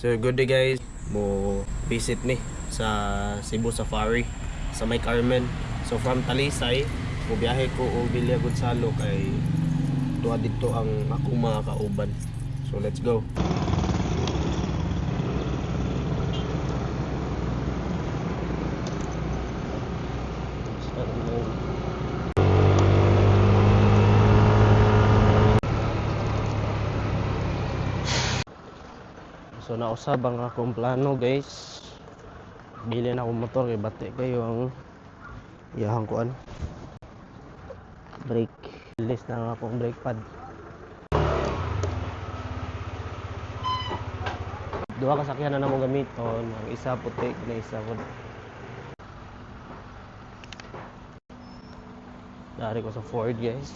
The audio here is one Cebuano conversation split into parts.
So good day, guys. Mo visit mi sa Cebu Safari sa May Carmen. So from Talisay, mo biyahe ko og Villa Gonzalo kay tuwa didto ang akong mga kauban. So let's go. So nausab ang akong plano, guys. Bili na akong motor kay bati kayo ang iyahang kuan. Brake. List na ang akong brake pad. Duha ka sakyan na namo gamiton, ang isa puti, na isa pud. Dari ko sa Ford, guys.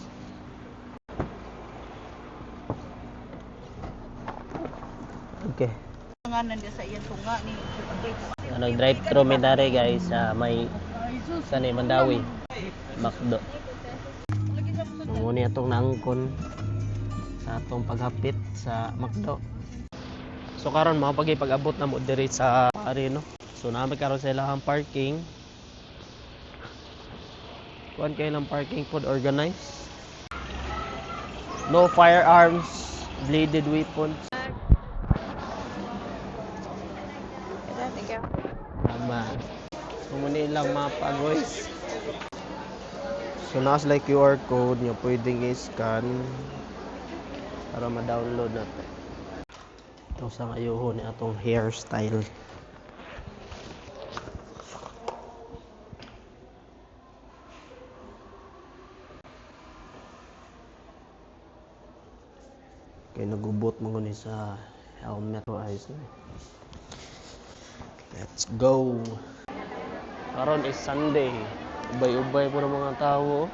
Okay. Nga nandiyan sa iyang tunga ni. Nag-drive thru mi dari, guys, sa may sa ni Mandawi. McDo. So muna atong naangkon sa atong paghapit sa McDo. So karon mao pag pag-abot na mo diri sa Ari, no. So naa mi karon sa ilahang parking. Kuan kay lang parking pod organized. No firearms, bladed weapons. Thank you. Tama. So muna ilang mapa, guys. So naas like QR code nga pwedeng i-scan para ma-download natin. Ito sa ngayuhon ni atong hairstyle. Kay nagubot mo ni sa helmet ko, ayos na. Let's go. Karon is Sunday. Ubay-ubay po ng mga tao.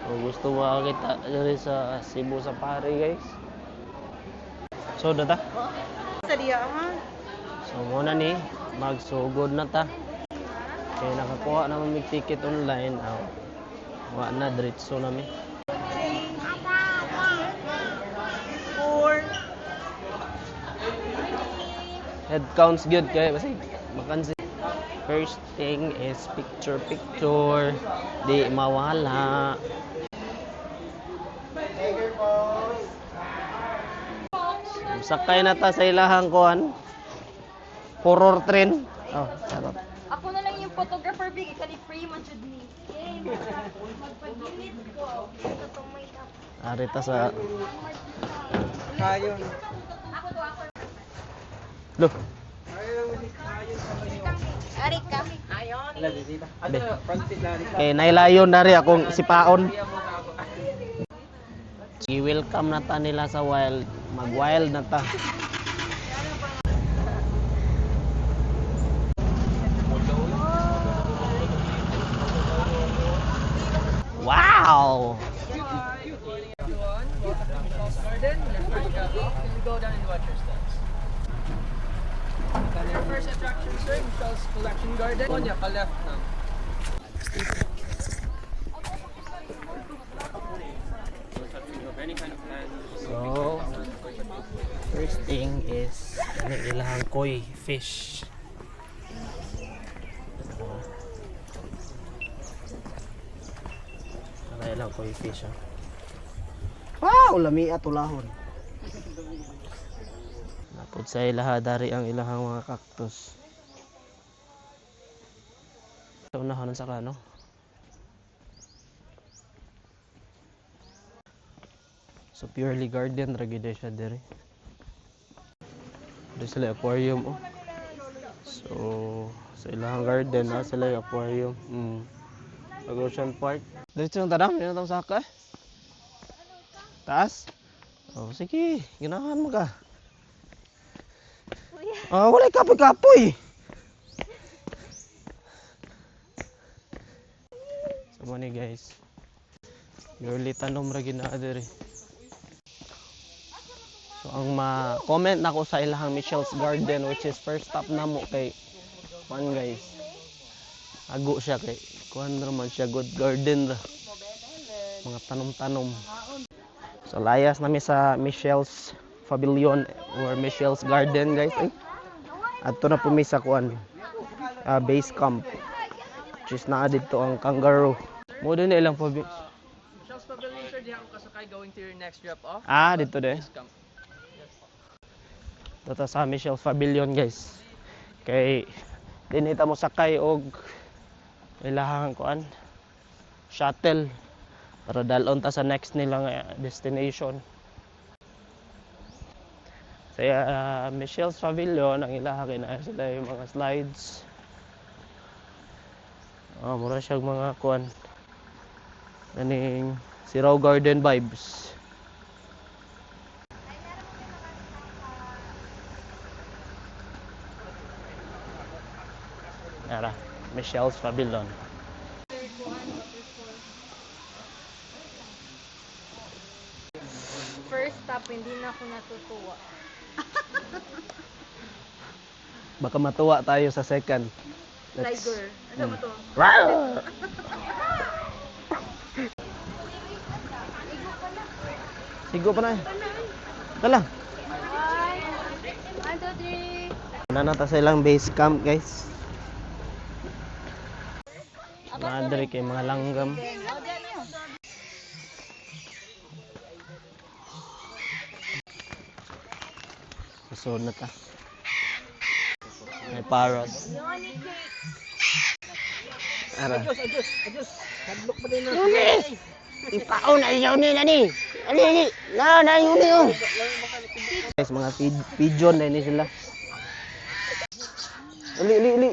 Kung gusto makakita diri sa Cebu Safari, guys. So, data. Sa diya ha. So, muna ni, magsugod na ta. Kaya nakakuha naman mig ticket online. Aw, wa na, diretso na mi. Four. Head counts good kay basi makansi. First thing is picture picture. Di mawala. Sakay na ta sa ilahang kuan. Horror train. Oh, charot. Ako na lang yung photographer, big. Kali free man jud ni. Magpag-unit ko. Ito tong may Ari ta sa Kayon. Lo. Ari ka. Be. Kay nailayon na rin akong sipaon. I-welcome na ta nila sa wild. Mag-wild na ta. Wow! Garden, left right cut off, and go down and watch your steps. Your first attraction, sir, Michelle's Collection Garden. Konya, ka left now. So, first thing is ano ilahang koi fish. Ano ilang koi fish, ah. Wow, lami at ulahon. Napod sa ilaha dari ang ilahang mga cactus. Sa unahan sa kano. So purely garden ra gyud siya diri. Diri sila aquarium, oh. So sa ilahang garden na sila yung aquarium. Pag Ocean Park. Diretso ng tanam, yun ang saka. Eh. Taas? Oh, sige, ganahan mo ka. Ah, wala kapoy-kapoy. So mo ni, guys. Purely tanom ra gyud na diri. So ang ma-comment nako sa ilahang Michelle's Garden, which is first stop namo, kay kuan, guys. Ago siya kay kuan ra man siya, good garden ra. Mga tanom-tanom. So layas nami sa Michelle's Pavilion or Michelle's Garden, guys. Ay. Adto na pud mi sa kuan, base camp. Which is naa didto ang kangaroo. Mo din na ilang province. Michelle's Pavilion, sir, diha ko kasakay going to your next drop off. Ah, dito de. Base camp. Dito sa Michelle's Pavilion, guys. Kay dinhi ta mo sakay og ilahang kuan, shuttle, para dalon ta sa next nila nga destination. Sa Michelle's Pavilion, ang ilaha kay naa sila yung mga slides. Oh, mura siya mga kuan, kaning Sirao Garden vibes. Ara, Michelle's Pavilion. First stop, hindi na ako natutuwa. Baka matuwa tayo sa second. Let's... Tiger. Ano ba to? Rawr! Sigo pa na. Tala. One, two, three. Nana ta sa ilang base camp, guys. Madre kay mga langgam. Susunod na ta. May parrot. Ara. Adios, adios, adios. Hadlok pa din na. Ipaon na isaw ni nani. Ali ali. Na na yun oh. Guys, mga pigeon na ini sila. Ali ali ali.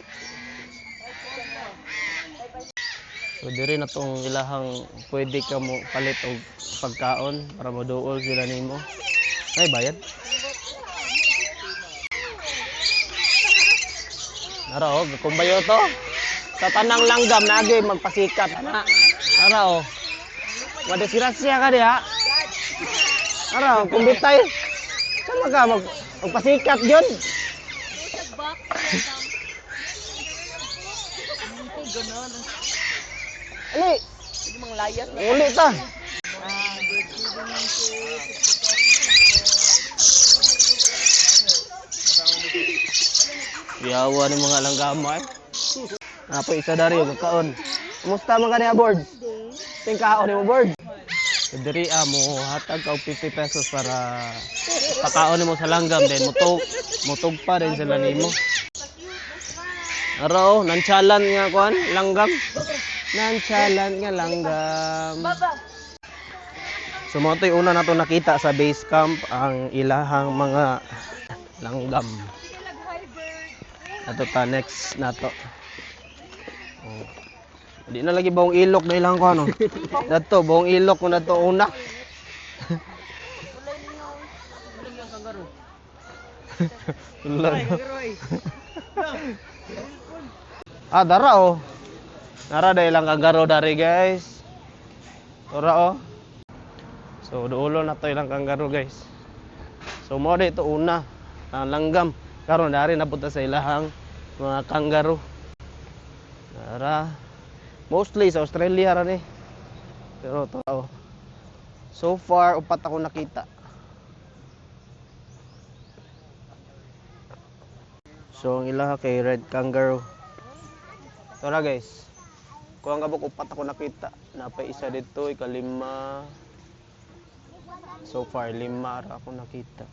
So diri na tong ilahang pwede ka mo palit og pagkaon para moduol sila nimo. Ay bayad. Nara oh, kumbayo to. Sa tanang langgam nagi magpasikat ana. Nara oh. Madisgrasya ka diha. Ara, kumbitay. Sama ka magpasikat gyud. Ali. Uli ta. Yawa ni mga langgama eh. Apo isa dari kaon. Kumusta man ka niya board? Ting kaon nimo board. Diri mo hatag ka og 50 pesos para pakaon nimo sa langgam, then mutog mutog pa din sila nimo. Ara oh, nonchalant nga kuan, langgam. Nonchalant nga langgam. So mao to'y una nato nakita sa base camp, ang ilahang mga langgam. Ato ta next nato. Oh. Di na lagi buong ilok na ilang ko ano. Dato buong ilok ko na to una. Wala na. Ah, dara oh. Nara dahil lang kanggaro dari, guys. Dara oh. So duolo na to ilang kanggaro, guys. So mo ito una ang langgam. Karon dari napunta sa ilahang mga kangaroo. Dara. Mostly sa Australia ra ni. Pero to oh. So far upat ako nakita. So ang ilaha kay red kangaroo. Tara guys. Kuha nga buk upat ako nakita. Napay isa dito, ikalima. So far lima ra ako nakita.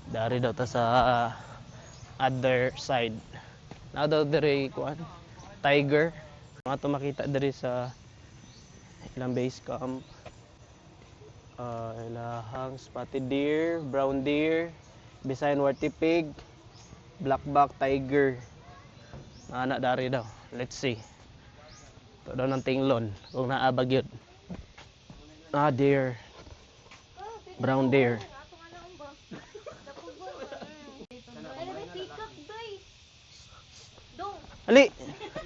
Dari daw ta sa other side. Na daw diri kuan tiger. Mga to makita diri sa ilang base camp. Ilahang spotted deer, brown deer, Bisayan warty pig, blackback tiger. Ana dari daw. Let's see. Ito daw ng tinglon kung naabag yun. Ah, deer. Brown deer. Ano ba, peacock, doy? Dong. Ali!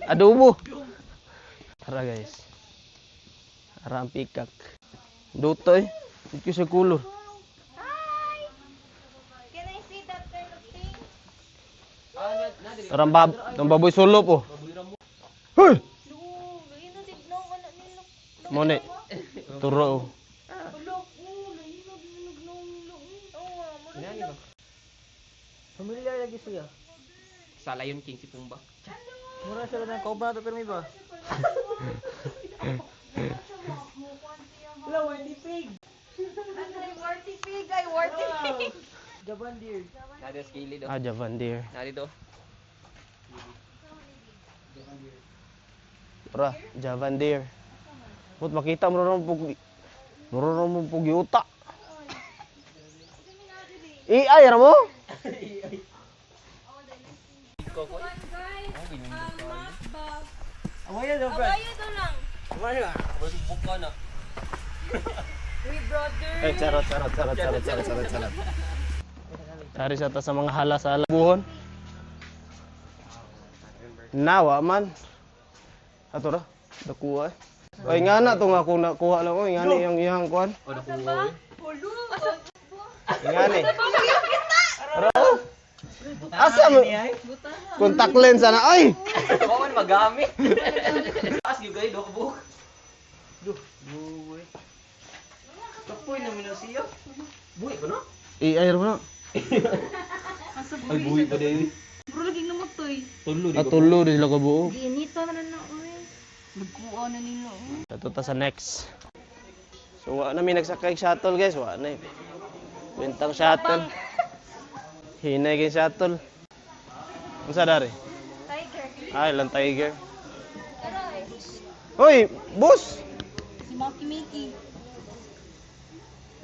Adobo! Tara guys. Ara ang peacock. Duto eh. Dito sa color. Hi! Can I see that kind of thing? Tara ang ang baboy sulop oh. Hoy! No, lain na tignaw ka na nila. Mone. Turo oh. Ulo, oh, lain na ginugnaw nila. Oo nga, mura sila. Familiar lagi siya. Sa Lion King si Pumba. Mura sila ng cobra to pero may ba? Hello, Wendy Pig. Ay, worthy pig! Ay, worthy pig! Javan deer. Nari sa kilid. Ah, Javan deer. Nari do. Ora, Javan deer. Put makita mo ron pug muro mo pug yuta. AI ra mo? Awaya daw, Brad. Awayo to lang. Awaya. Buka na. We brother. Eh, charot, charot, charot, charot, charot, charot, charot. Dari sa ta sa mga hala-sala. Buhon. Nawa man. Ato ra, nakuha eh. Oy, nga na to nga kung nakuha lang oy, nga ni yung iyang kuan. Oh, nakuha. Eh. Nga ni. Ra. Asa mo? Contact lens ana oy. Ako man magamit. Taas gyud kayo do buhok. Do, buhay. Kapoy na minang siya. Buhay ko no? AI ra mo na. Ay, buhay pa din. Bro, lagi namatay. Tulo di ko. Atulo di sila kabuo. Ginito na na, oy. Nagkuha na nila. Oh. Ato ta sa next. So wa na mi nagsakay shuttle guys, wa na eh. Bentang shuttle. Hinay kay shuttle. Unsa dari? Tiger. Ay, lang tiger. Hoy, boss. Si Maki Miki.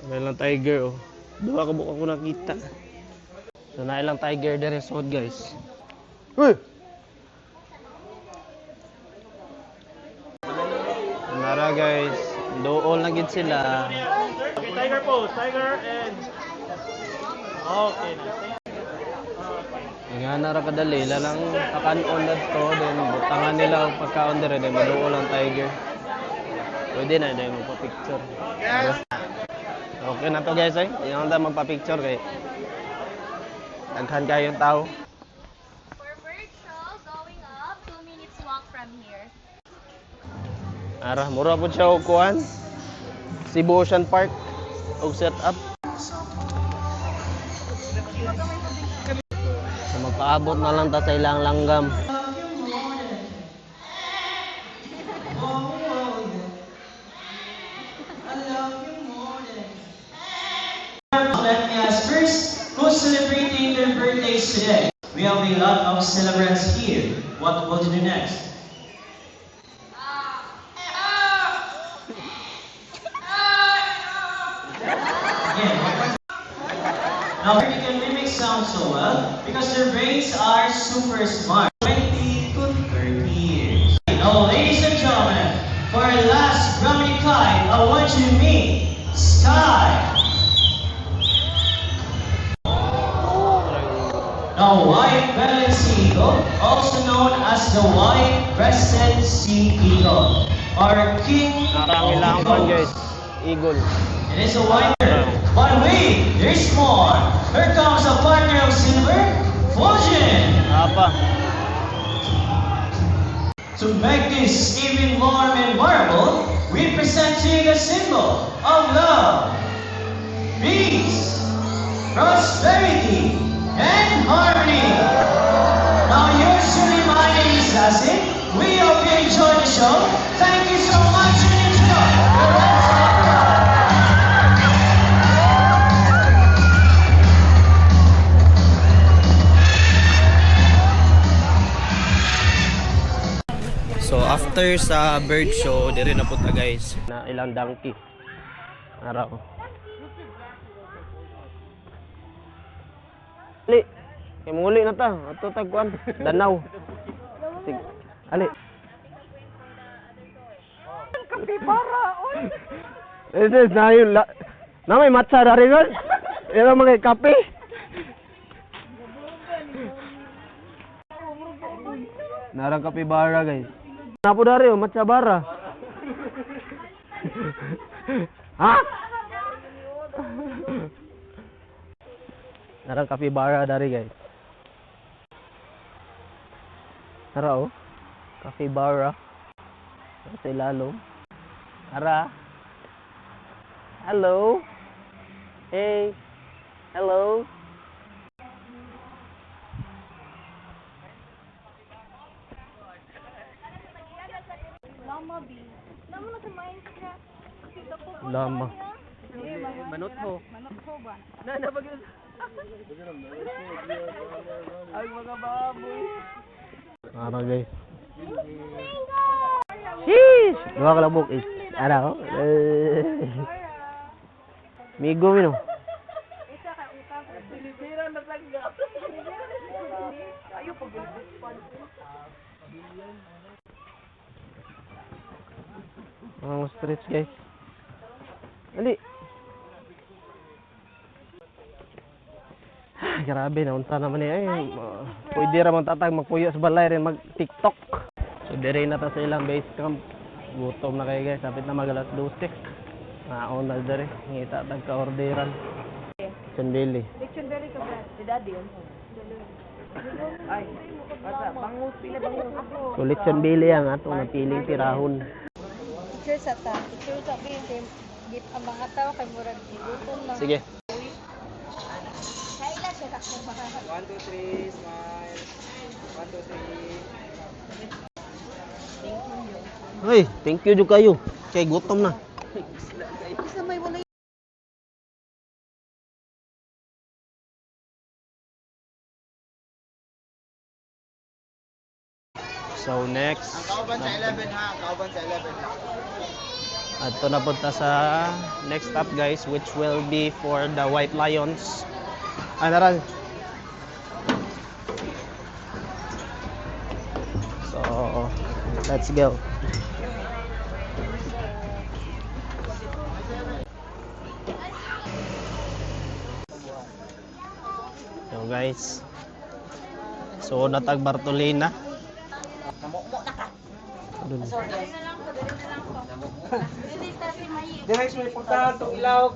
May lang tiger oh. Duha ka buka ko nakita. So na ilang tiger dere suod guys. Uy. Nara guys, dool na gid sila. Okay, tiger pose. Tiger and... Okay, nice. Nga na ra kadali, lalang kakanon na to, then butangan nila ang pagkaon dire, then maduol ang tiger. Pwede na, dahil magpa-picture. Okay na to guys, ay. Hindi na tayo magpa-picture kay daghan kayong tao. For bird show, going up, 2 minutes walk from here. Ara, mura po siya og kuan. Cebu Ocean Park og set up. So magpaabot na lang ta sa ilang langgam. Let me ask first, who's celebrating their birthdays today? We have a lot of celebrants here. What will you do next? Again, one more time. Now, they can mimic sound so well because their brains are super smart. 20 to 30 years. Now, ladies and gentlemen, for our last Brahminy Kite, I want you to meet Sky. The white-bellied sea eagle, also known as the white-breasted sea eagle, or king Nara ang of ilang kuan guys. eagles. Eagle. It is a white bird. But wait, there's more. Here comes a partner of silver, Fulgin. Apa. To make this even more memorable, we present to you the symbol of love, peace, prosperity, and harmony. Now, usually my name is Yasin. We hope you enjoyed the show. Thank you so much and enjoy the rest of the night. So after sa bird show, dire na punta guys. Na ilang donkey. Araw. Ali. Kay muli na ta. Ato tag kuan. Danaw. Sige. Ali. Kapibara oy. This is na yun. La, na may matcha na rin. Ito mga kape. Narang kapibara guys. Napo dari oh, matcha bara. Ha? Narang kapibara dari guys. Tara oh. Kapibara. Sa ilalom. Tara. Hello. Hey. Hello. Lama. Manot ho. Na na pag ang mga baboy. Ara, guys. Sheesh! Duha ka labok is. Ara oh. Eh. Migo mi no. Silibira na tanggap. Ayaw pag Mga stretch, guys. Ali. Ah, grabe na unsa naman eh. Ay, pwede ra man tatag magpuyo sa balay rin mag TikTok. So dire na ta sa ilang base camp. Gutom na kayo, guys, sapit na mag alas 12. Naon na dire, ngita tag ka-orderan. Sandili. Lechon belly ka ba? Si Daddy yun. Ay, basta bangus pila bangus. So lechon belly ang atong napiling tirahon. Picture sa ta. Picture sa kay git ang mga tao kay murag gigutom na. Sige. Kaila siya sa akong mga. 1 2 3 smile. 1 2 3. Hoy, thank you jud kayo. Kay gutom na. So next. Kauban sa 11 ha, kauban sa 11. Ato na punta sa next stop, guys, which will be for the White Lions. Ah, naran. So, let's go. So guys, so natag Bartolina. Dun. Direct mo ipuntahan tong ilaw.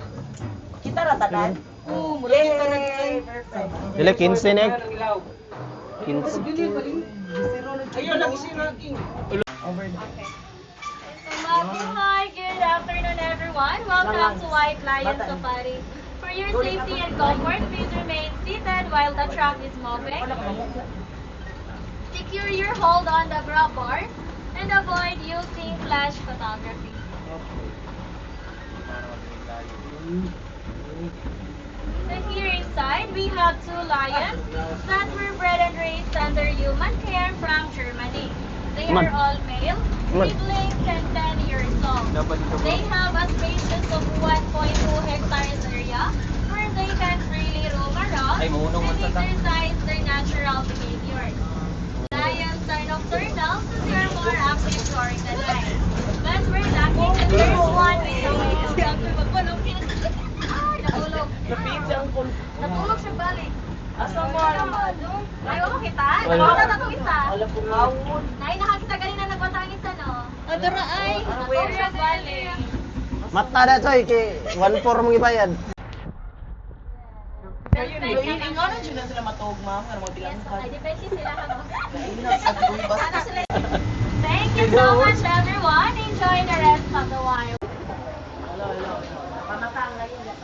Kita ra tanan? Oo, mura kita na Dili 15 nek. Ang ilaw. 15. Ayun lang isinaging. Mabuhay! Good afternoon, everyone. Welcome to White Lion Safari. For your safety and comfort, please remain seated while the truck is moving. Secure your hold on the grab bars and avoid using flash photography. So here inside, we have two lions that were bred and raised under human care from Germany. They are Man. all male, Man. siblings, and 10 years old. They have a spacious of 1.2 hectares area where they can freely roam around Ay, maunong man and sa ta. exercise their natural behavior. Lions are nocturnal, so they are more active during the night. But we're lucky that there's one with a way to. Ay, natulog. Natulog siya balik. Asa mo? Ayaw mo kita? Wala. Nakita na itong isa. Alam ko kawon. Nay, nakakita ganina nagbata ang isa, no? Adara ay. Natulog siya balik. Mata na choy kay 14 mong ibayad. Ingon na jud na sila matuog, ma'am, nga Yes, magbilang ay, depende sila habang. Ano sila? Thank you so much, everyone. Enjoy the rest of the wild.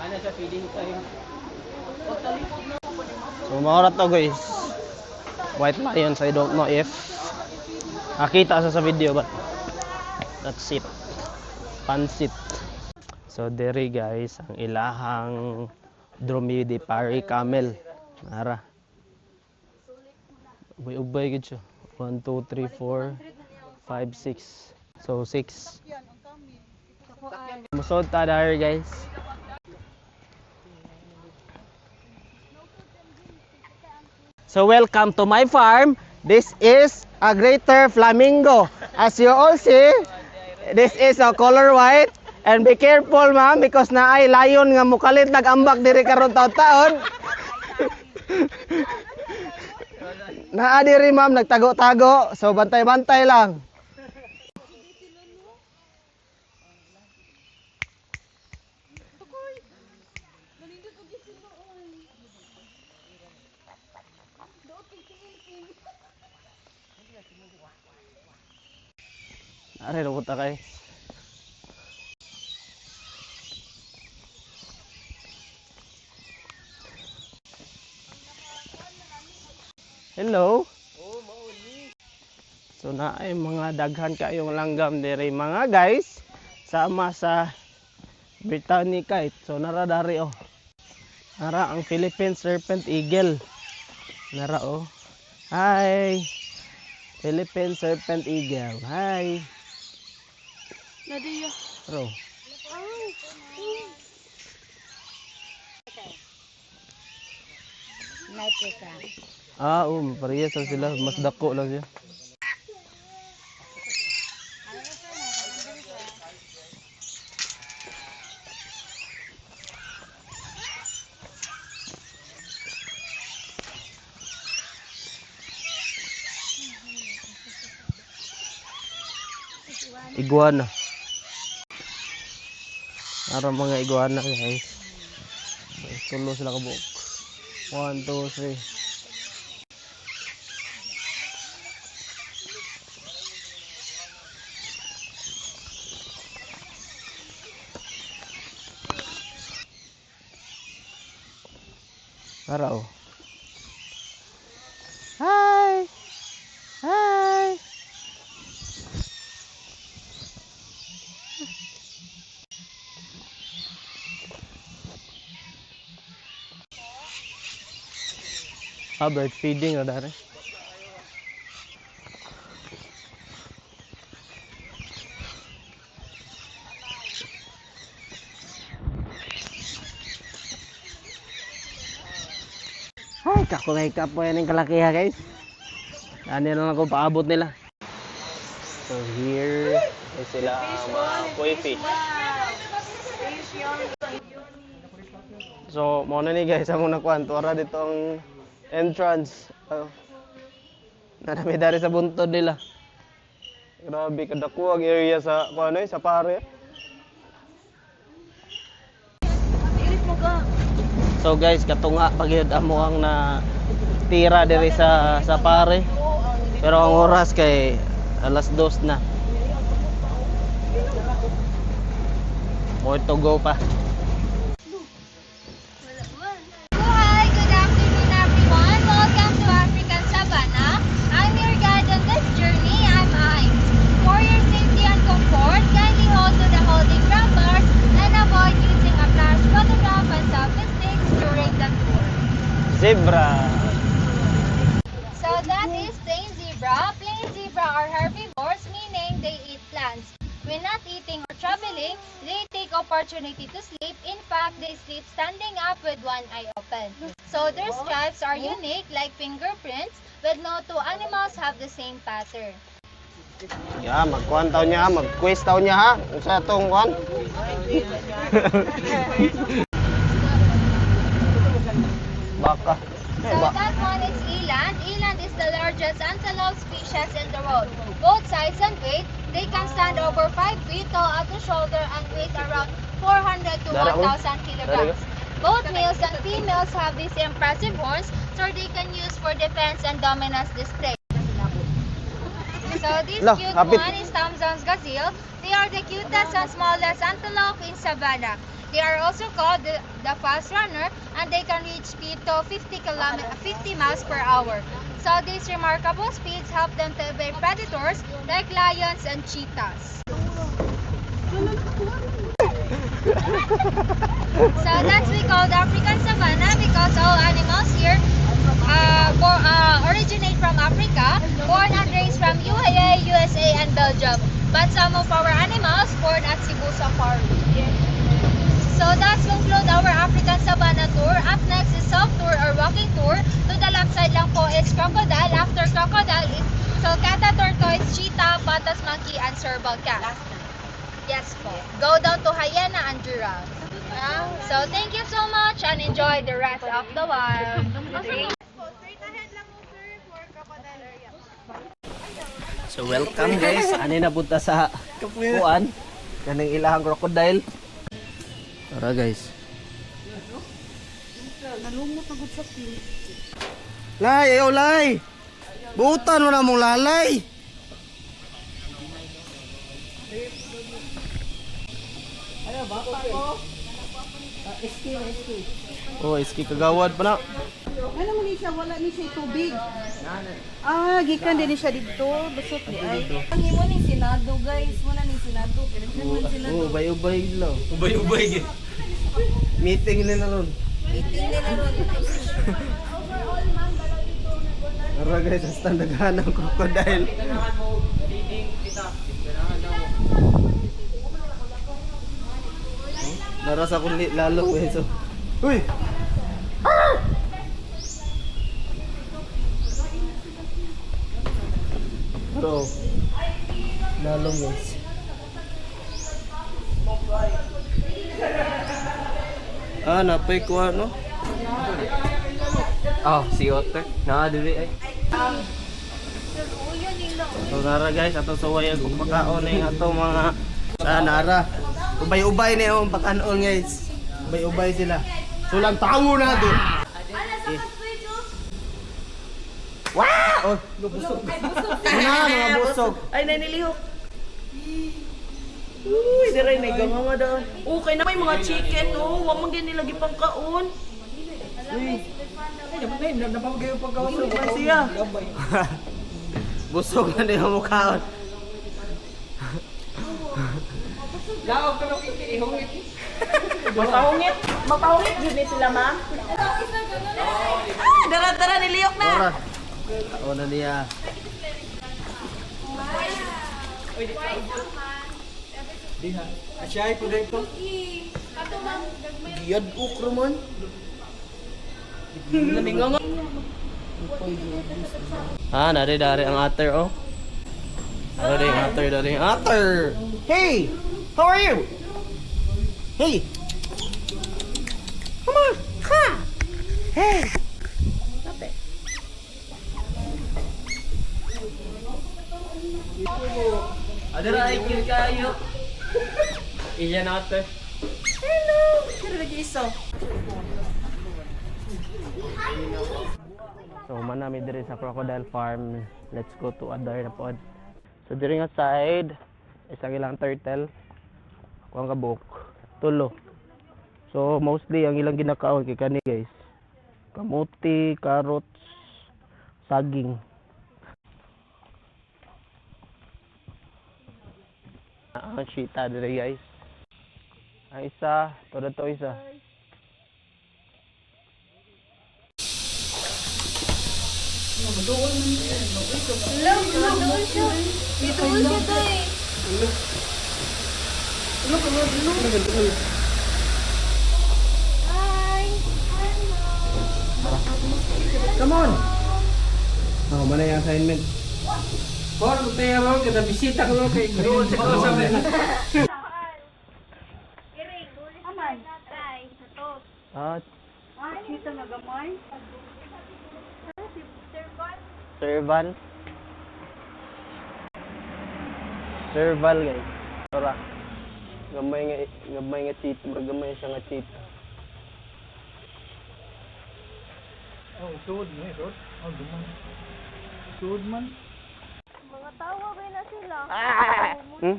Ano siya feeding time. So mao ra to, guys. White Lions, I don't know if nakita sa video, but that's it. Pansit. So dere, guys, ang ilahang dromedary camel. Ara. Ubay-ubay gid siya. 1 2 3 4 5 6. So 6. Musod ta dahil, guys. So welcome to my farm. This is a greater flamingo. As you all see, this is a color white. And be careful, ma'am, because naay lion nga mukalit nagambak diri karon taon-taon. Naa diri, ma'am, nagtago-tago. So bantay-bantay lang. Are ro ta, guys. Hello. So naay mga daghan kayong langgam diri, mga guys, sama sa Brittany kite. So nara dari oh. Nara ang Philippine Serpent Eagle. Nara oh. Hi. Philippine Serpent Eagle. Hi. Nadia. Bro. Ah, oh, parehas lang sila. Mas dako lang siya. Iguana. Ara mga iguana guys. Tulo sila kabuok. 1, 2, 3. Ara oh. Hi. Hi. Ah, bird feeding na dari. Ay, kakulay ka po yan ang kalakiha guys. Ano lang ako paabot nila. So here is sila ang mga koi fish. So, mo na ni guys among nakuan tuara dito ang entrance. Oh. Narami dari sa buntod nila. Grabe kadako ang area sa kuan eh, sa pare. So guys, katunga pagyud amo ang na tira diri sa pare. Pero ang oras kay alas 2 na. More to go pa. Hi, good afternoon everyone. Welcome to African Savannah. I'm your guide on this journey. I'm Imes. For your safety and comfort, kindly hold to the holding grab bars and avoid using a flash photograph and selfie sticks during the tour. Zebra. So that is plain zebra. Plain zebra are herbivores, meaning they eat plants. When not eating or traveling, they take opportunity to sleep. In fact, they sleep standing up with one eye open. So their stripes are unique, like fingerprints, but no two animals have the same pattern. Ya, magkuan taon niya, mag-quiz taon niya ha. Unsa tong kuan? Baka. So that one is eland. Eland is the largest antelope species in the world. Both size and weight, they can stand over 5 feet tall at the shoulder and weight around 400 to Dara, oh. 1,000 kilograms. Both males and females have these impressive horns so they can use for defense and dominance display. So this Lah, cute hapit. one is Thomson's gazelle. They are the cutest and smallest antelope in savannah. They are also called the fast runner and they can reach speed to 50 miles per hour. So these remarkable speeds help them to evade predators like lions and cheetahs. So that's we call the African savanna because all animals here originate from Africa, born and raised from UAE, USA, and Belgium. But some of our animals born at Cebu Safari. So that's conclude our African Savannah tour. Up next is soft tour or walking tour. To the left side lang po is crocodile. After crocodile is sulcata tortoise, cheetah, patas monkey, and serval cat. Yes po. Go down to hyena and giraffe. So thank you so much and enjoy the rest of the wild. So welcome guys. Ani na punta sa kuan kaning ilahang crocodile. Tara guys. Lay, ayaw lay. Butan mo na mong lalay. Oh, iski kagawad pa na. siya, wala ni siya tubig. Ah, gikan din ni siya didto. Busot di ay. Ang imo ning Senado, guys. Muna ning Senado. Kailangan man Oh, ubay-ubay lang. Ubay-ubay gid. Meeting nila ron. Meeting nila ron. Tara guys, hasta naghanap ng crocodile. Ganahan mo feeding kita. Ganahan daw mo. Narasa kong lalo eh. So. Uy! Bro. Lalong guys. Ah, napay ko ano? Oh, si Otter. Naa dili ay. So nara guys, ato suway ang pagkaon na yung ato mga ah, nara. Ubay-ubay na yung pagkaon guys. Ubay-ubay sila. So lang tawo na do. Ala, sa kaswitch, oh. Wow! Oh, busog. Ano mga busog. Ay, nanilihok. Uy, diray may gangawa daw. Okay na may mga chicken, oh. Wa man gyud nila gipangkaon. Uy. Ay, siya. Busog na yung mukhaon. Laog ka nung ihungit. Mapahungit. Mapahungit jud ni sila, ma'am. Ah, dara dara nilihok na. Ora. Taon na niya. Giyad ukro man. Ah, nari dari ang ater oh. Dari ang ater, dari ang ater. Hey, how are you? Hey. Come on. Ha. Hey. Adara ay cute kayo. Iya na ate. Hello. Pero lagi iso. So man nami diri sa Crocodile Farm. Let's go to other na pod. So diri nga side isang ilang turtle. Ako ang kabuk. Tulo. So mostly ang ilang ginakaon kay kani guys. Kamuti, carrots, saging. Ang cheetah diri guys. Ang isa, to to isa. Doon siya. Doon siya, tay. Hi. Come on. Oh, mana yung assignment? Por tayo mo kada bisita ko kay doon sa ko sa Aman. Tay. Ito. Ah, Ah, kita nga gamay. Serval. Serval guys. Tara. Gamay nga cheat, gamay siya nga cheat. Oh, sud ni sud. Oh, duman. Sud man. Mga tawa ba na sila? Hmm?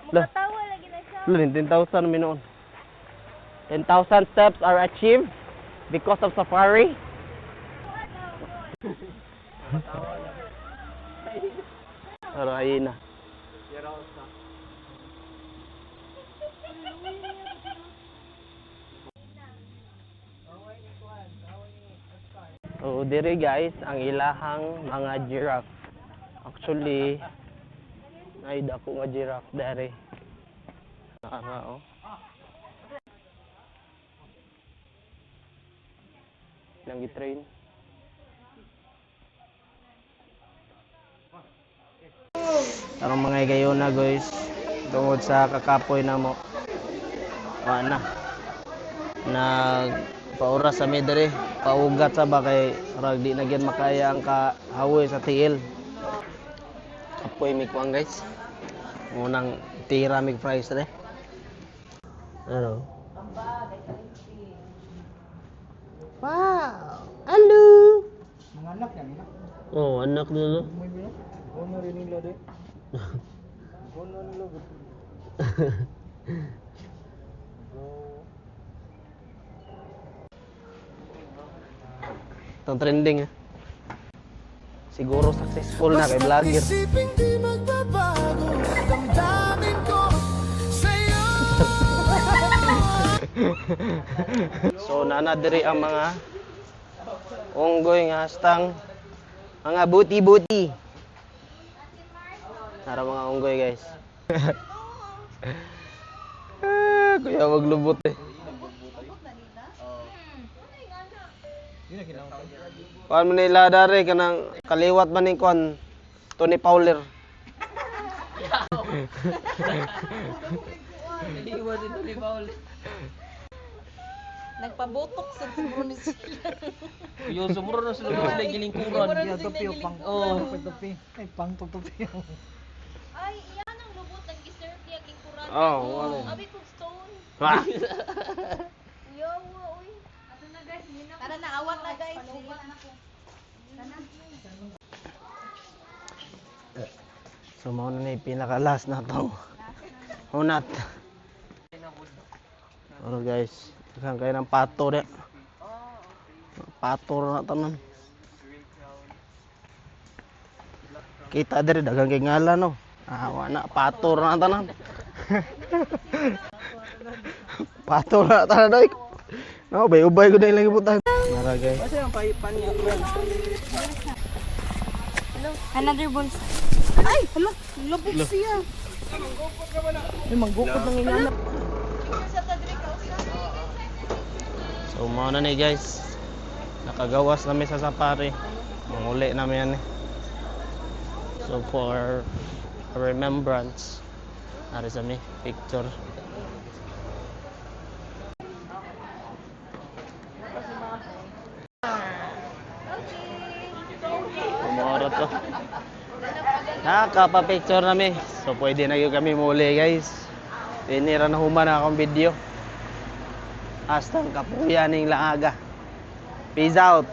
Mga tawa lagi na siya. Wala, 10,000 mi noon. 10,000 steps are achieved because of safari. Pero ayun na. So, diri guys, ang ilahang mga giraffe. Actually, ay dako nga giraffe diri. Nara oh. Ilang gitrain. Tarong mga higayon na guys, tungod sa kakapoy na mo. Wa na. Nag paura sa mi diri, paugat sa ba kay rag di na gyud makaya ang kahawoy sa tiil. Kapoy mi kuang guys. Unang tira mig fries re. Ano? Wow! Hello! Mga anak yan, ina. Oh, anak nila. May bila. Ono rin nila de. Ono nila. Atong trending eh. Siguro successful na kay vlogger. Isipin di magbabago, damdamin ko sa'yo. So nana diri ang mga unggoy nga hastang mga buti-buti. Nara mga unggoy, guys. Ah, kuya, maglubot eh. Kuan mo nila dari kanang kaliwat man ni kuan Tony Fowler. Iwan din ni Paul. Nagpabotok sa siguro ni sila. Yo, sumuro na sila sila gilingkuran. Yeah, tupi o pang Oh. tupi. Ay, pang tupi. Ay, iyan ang lubot ang giserve niya lingkuran. Oh, wala. Abi kog stone. Ah! Yawa, uy. Ato na guys, Tara na, awat na guys. So mao na ni pinaka last na to. Hunat. Pero guys, daghan kayo ng pato de. Pato ra na tanan. Kita diri daghan kay ngalan no. Ah, wa na pato ra na tanan. Pato ra na tanan oy. No, ubay-ubay ko na ilang ibutan. Nara guys. Another balls. Ay, hala, lubog siya. Ay, manggukod ng ingana. So mao na ni guys. Nakagawas nami sa safari. Manguli namin yan eh. So for remembrance, ari sa mi picture. Umoro to. Nakapa-picture nami. So pwede na yun kami muli guys. Tinira na human na akong video. Hasta ang kapuya ning laaga. Peace out.